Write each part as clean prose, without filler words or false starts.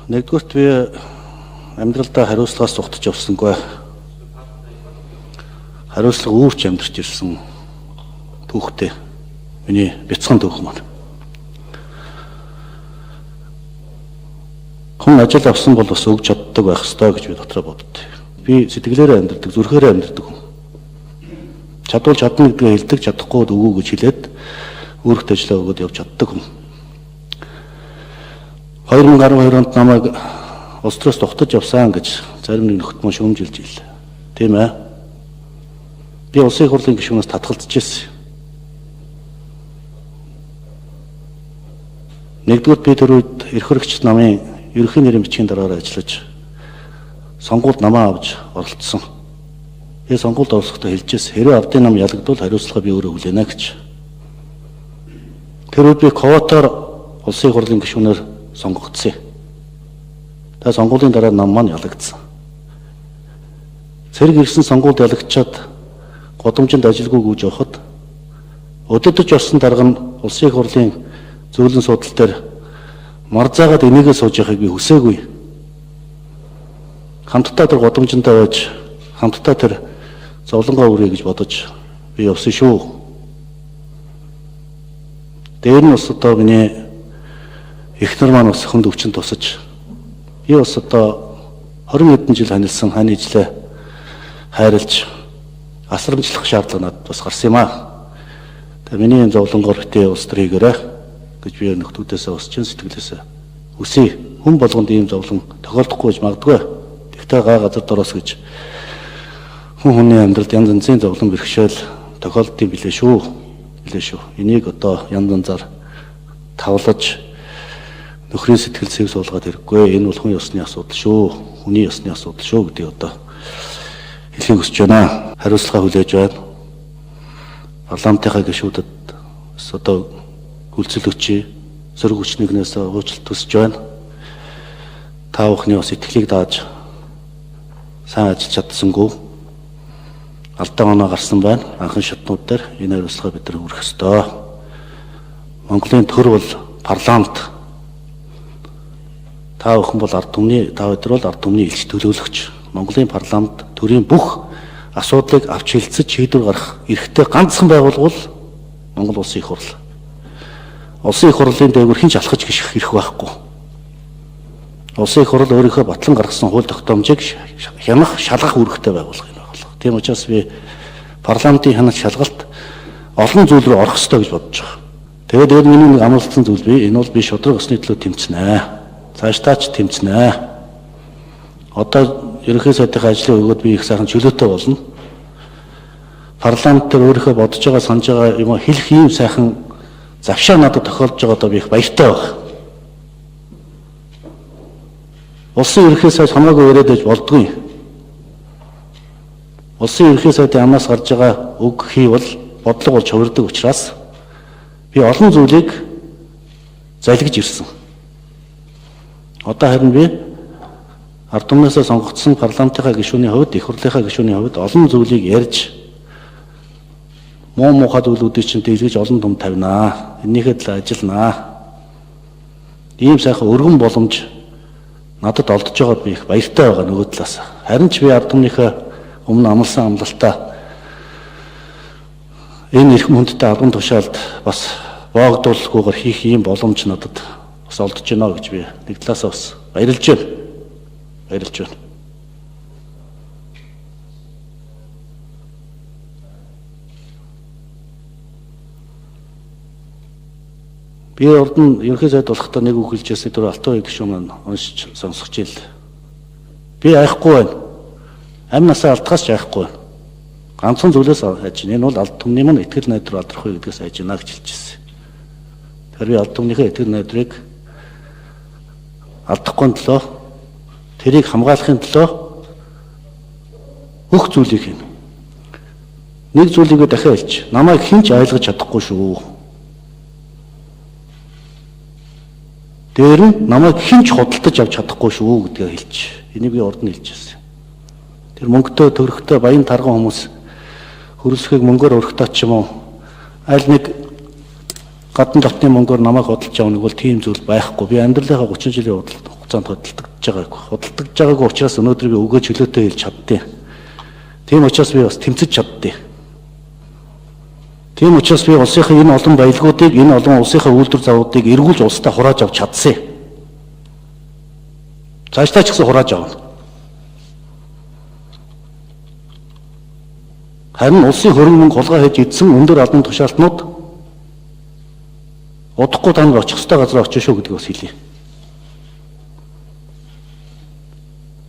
Нэгдүгээрт би амьдралдаа хариуцлагаас зугтаж явсангүй. Хариуцлага үүрч амьдарч ирсэн түүхтэй. Миний бяцхан түүх маань. Хүн ажил авсан бол бас өгч чаддаг байх ёстой гэж би дотроо боддог. Би сэтгэлээрээ амьдардаг, зүрхээрээ амьдардаг хүн. Чадвал чадна гэдгээ хэлдэг, чадахгүй бол үгүй гэж хэлээд үүрэгт ажлаа өгөөд явж чаддаг хүн. 2012 онд намайг улс төрөөс дугтаж явсан гэж зарим нэг нөхөд мөн шүүмжилж ил. Тийм ээ. Би улсын хурлын гишүүнээс татгалзаж ирсэн. Нэгдүгээр би тэр үед эрх хөрөгч намын ерөнхий нэрийн бичгийн дараагаар ажиллаж сонгуульд намаа авч оролцсон. Би сонгуульд оролцохдоо хэлжээс хэрвээ ардын нам ялагдвал хариуцлага би өөрөө хүлээнэ гэж. Тэр үед би квотоор улсын хурлын гишүүнээр сонгогдсон. Тэгээ сонгуулийн дараа нам маань ялагдсан. Цэрэг ирсэн сонгуульд ялагдчаад годомжинд ажилгүй гүйж явхад өдөртөж орсон дарга нь улсын хурлын зөвлөн суудал дээр марзаагаад энийгээ сууж яхахыг би хүсээгүй. Хамтдаа тэр годомжиндаа байж хамтдаа тэр зовлонгоо үрье гэж бодож би явсан шүү. Дээр нь бас одоо миний эхнэр маань бас хүнд өвчин тусаж би бас одоо 20 хэдэн жил ханилсан хань ижлээ хайрлаж асрамжлах шаардлага надад бас гарсан юм аа. Тэгээ миний энэ зовлонгоор битээ улс төр хийгээрэй гэж би нөхдүүдээсээ бас чин сэтгэлээсээ хүсье. Хүн болгонд ийм зовлон тохиолдохгүй гэж магадгүй. Тэгтээ гай газар дороос гэж хүн хүний амьдралд янз янзын зовлон бэрхшээл тохиолдсон билээ шүү. Билээ шүү. Энийг одоо янз янзаар тавлаж нөхрийн сэтгэл зүйг суулгаад хэрэггүй. Энэ бол хүн ёсны асуудал шүү. Хүний ёсны асуудал шүү гэдгийг одоо хэлхийг хүсэж байна. Хариуцлага хүлээж байна. Парламентынхаа гишүүдэд бас одоо хүлцэл өчий, сөрөг хүчнээс уучлалт төсөж байна. Та бүхний бас итгэлийг дааж сайн ажиллаж чадсангүй алдаа оноо гарсан байна. Анхан шатнууд дээр энэ хариуцлага бид нар хүргэх ёстой. Монголын төр бол парламент. Та бүхэн бол ард түмний, та бид нар бол ард түмний элч төлөөлөгч. Монголын парламент төрийн бүх асуудлыг авч хэлцэж шийдвэр гаргах эрхтэй ганцхан байгууллага бол Монгол Улсын их хурл. Улсын их хурлын дээгүүр хэн ч алхаж гიშгэх эрх байхгүй. Улсын их хурл өөрийнхөө батлан гаргасан хууль тогтоомжийг хянах, шалгах үүрэгтэй байгууллага юм байгууллага. Тийм учраас би парламентын хяналт шалгалт олон зүйл рүү орох ёстой гэж бодож байгаа. Тэгээд энэ миний нэг амлалтсан зүйл би энэ бол би шудраг ёсны төлөө тэмцэнэ. Цаашдаа ч тэмцэнэ. Одоо ерөнхий сайдынхаа ажлын өгөөд би их сайхан чөлөөтэй болно. Парламент дээр өөрийнхөө бодож байгаа, санаж байгаа юм хэлэх ийм сайхан завшаа надад тохиолдож байгаадаа би их баяртай байна. Улсын ерөнхий сайд хамаагүй яриад байж болдгүй. Улсын ерөнхий сайдын амнаас гарч байгаа үг хий бол бодлого болж хувирдаг учраас би олон зүйлийг залгиж ирсэн. Одоо харин би ард түмнээсээ сонгогдсон парламентынхаа гишүүний хувьд, их хурлынхаа гишүүний хувьд олон зүйлийг ярьж муу муухай зүйлүүдийг чинь дийлгэж олон түм тавина. Энийхээ төлөө ажилланаа. Ийм сайхан өргөн боломж надад олдож байгаад би их баяртай байгаа нөгөө талаас. Харин ч би ард түмнийхээ өмнө амласан амлалтаа энэ эрхэм хүндтэй албан тушаалд бас боогдуулахгүйгээр хийх ийм боломж надад бас олдож байна гэж би нэг талаасаа бас баярлж байна. Баярлж байна. Би урд нь ерөнхий сайд болохдоо нэг үг хэлж байсан, тэр Алтан хоёр гишүүн маань уншиж сонсгож ил. Би айхгүй байна. Амь насаа алдахаас ч айхгүй байна. Ганцхан зүйлээс айж байна. Энэ бол алд түмний маань итгэл найдвар алдрах вэ гэдгээс айж байна гэж хэлчихсэн. Тэгэхээр би алд түмнийхээ итгэл найдварыг алдахгүй төлөө, тэрийг хамгаалахын төлөө бүх зүйлийг хийнэ. Нэг зүйлийг дахиад хэлж, намайг хэн ч айлгаж чадахгүй шүү. Дээр нь намайг хэн ч худалдаж авч чадахгүй шүү гэдгээ хэлж. Энийг би урд нь хэлж байсан. Тэр мөнгөтэй, төрхтэй, баян тарган хүмүүс хөрөлсөхийг мөнгөөр өрхтөө ч юм уу аль нэг гадна дотны мөнгөөр намайг худалдаж авах нэг бол тийм зүйл байхгүй. Би амьдралынхаа 30 жилийн хугацаанд хугацаанд худалдагдж байгаагүй. Худалдагдж байгаагүй учраас өнөөдөр би өгөө чөлөөтэй хэлж чаддیں۔ Тийм учраас би бас тэмцэж чаддیں۔ Тийм учраас би улсынхаа энэ олон баялгуудыг, энэ олон улсынхаа үйлдвэр завуудыг эргүүлж улстай хурааж авч чадсан. Цаашдаа ч гэсэн хурааж авна. Харин улсын хөрөнгө мөнгө хулгай хийж идсэн өндөр албан тушаалтнууд удахгүй танд очих ёстой газар очиж шүү гэдгийг бас хэлье.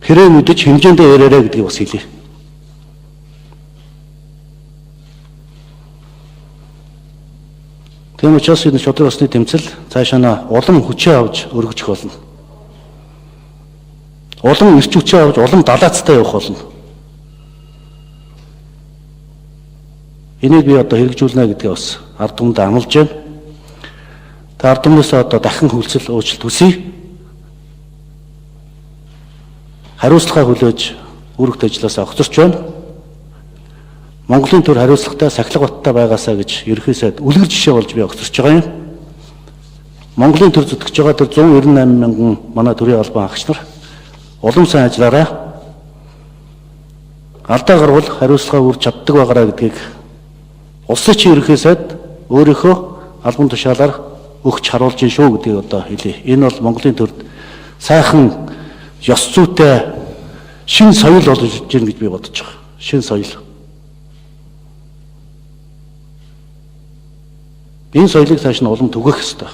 Хэрэг мэдэж хэмжээндээ яриарай гэдгийг бас хэлье. Тийм учраас энэ шудраг ёсны тэмцэл цаашаа нь улам хүчээ авч өргөжих болно. Улам эрч хүчээ авч улам далаацтай явах болно. Энийг би одоо хэрэгжүүлнэ гэдгээ бас ард түмэнд амлаж байна. Та ард түмнээсээ одоо дахин хөлсөл уучлалт хүсье. Хариуцлагаа хүлээж үүрэгт ажлаасаа огцорч байна. Монголын төр хариуцлагатай сахилга баттай байгаасаа гэж ерөнхий сайд үлгэр жишээ болж би огцорч байгаа юм. Монголын төр зүтгэж байгаа тэр 198 мянган манай төрийн албан хаагч нар улам сайн ажиллаарай. Алдаа гарвал хариуцлага үүрч чаддаг байгаарай гэдгийг улсын чинь ерөнхий сайд өөрийнхөө албан тушаалаар өгч харуулж ин шүү гэдгийг одоо хэлье. Энэ бол Монголын төрд сайхан ёс зүйтэй шин соёл болж ирнэ гэж би бодож байгаа. Шин соёл. Энэ соёлыг цааш нь улам түгэх ёстой.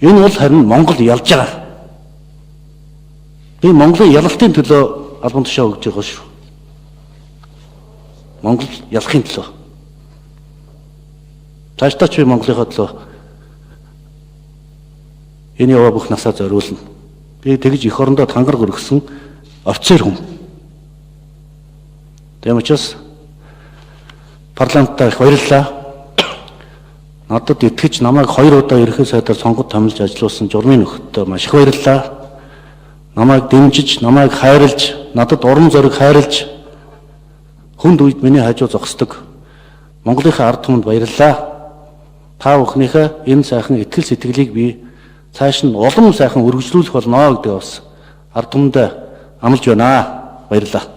Энэ бол харин Монгол ялж байгаа. Би Монголын ялалтын төлөө албан тушаа өгж байгаа шүү. Монгол ялахын төлөө. Цаашдаа ч би Монголынхаа төлөө энэ яваа бүх насаа зориулна. Би тэгж эх орондоо тангараг өргөсөн офицер хүн. Тийм учраас парламентаа их баярлалаа. Надад итгэж намайг 2 удаа ерөнхий сайдаар сонгод томилж ажиллуулсан журмын нөхөдөө маш их баярлалаа. Намайг дэмжиж, намайг хайрлж, надад урам зориг хайрлж хүнд үед миний хажуу зогсдог Монголынхаа ард түмэнд баярлалаа. Та бүхнийхээ энэ сайхан итгэл сэтгэлийг би цааш нь улам сайхан өргөжлүүлэх болно гэдэг бас ард түмэндээ амлаж байна. Баярлалаа.